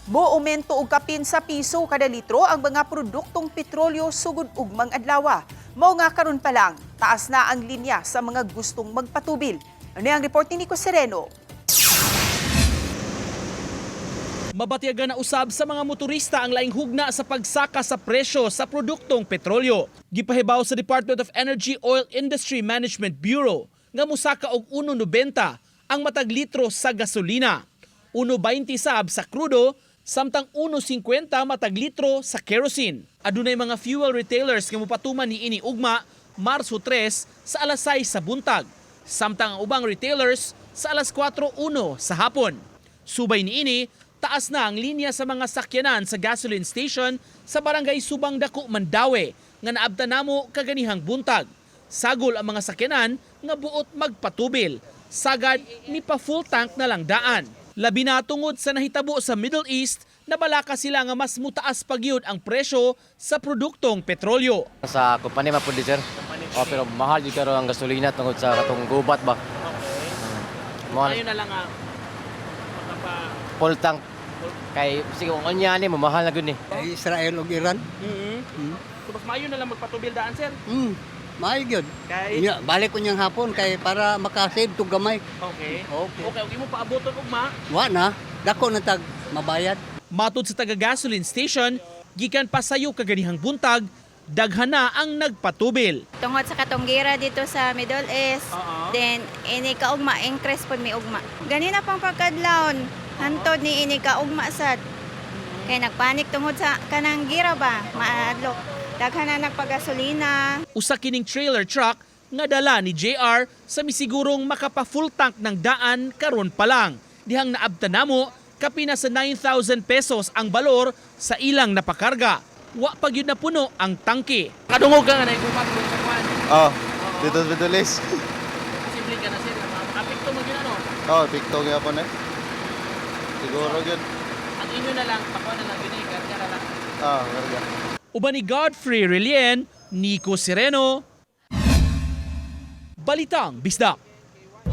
Moaumento og kapin sa piso kada litro ang mga produktong petrolyo sugod ugmang adlaw. Mao nga karon pa lang, taas na ang linya sa mga gustong magpatubil. Ano ang report ni Nico Sereno? Mabatyagan na usab sa mga motorista ang laing hugna sa pagsaka sa presyo sa produktong petrolyo. Gipahibaw sa Department of Energy Oil Industry Management Bureau nga musaka og 1.90 ang matag litro sa gasolina. 1.20 sab sa krudo, samtang 1.50 matag litro sa kerosene. Adunay mga fuel retailers nga mopatuman niini ugma, Marso 3, sa alas 6 sa buntag, samtang ang ubang retailers sa alas 4.01 sa hapon. Subay niini, taas na ang linya sa mga sakyanan sa gasoline station sa Barangay Subang Dako, Mandaue nga naabtan namo kaganihang buntag. Sagol ang mga sakyanan nga buot magpatubil. Sagad ni pa full tank na lang daan. Labi na tungod sa nahitabo sa Middle East, nabalaka sila nga mas mutaas pa gyud ang presyo sa produktong petrolyo. Sa kumpanya man pud, sir. Oh, pero mahal jud karon ang gasolina tungod sa katong gubat ba. Mahal. Na lang ang Full tank. Kay sige kung unya ni mo mahal na gyud ni. Ay, Israel ug Iran. So mas maayo na lang magpatubil daan, sir. Maayo gyud. Kay Nya, balik ko niyang hapon kay para makasave tug gamay. Okay. Okay. Okay, okay mo paaboton ugma. Wa na, dako na tag mabayad. Matod sa taga gasoline station, gikan pa sayo kaganihang buntag, daghan na ang nagpatubil. Tungod sa katong gira dito sa Middle East, then ini kaugma increase pod mi ugma. Ganina pang pagkadlawon, hantod ni ini kaugma sad. Kay nagpanik tungod sa kanang gira ba, maadlok. Daghan na nagpagasolina. Usa kining trailer truck nga dala ni JR sa misigurong makapa full tank ng daan karon pa lang. Dihang naabta namo, kapina sa 9,000 pesos ang balor sa ilang napakarga. Wa pa gyud na puno ang tangke. Kadungog ka nga naigupat sa kwan. Oh, dito sa Bitulis. Posible ka na, sir, apekto man gyud ano. Oh, TikTok yapon eh. Siguro yun. Ang inyo na lang, pakuha na lang gini, karga na lang. Ah, karga. Uban ni Godfrey Relien, Nico Sereno, Balitang Bisdak.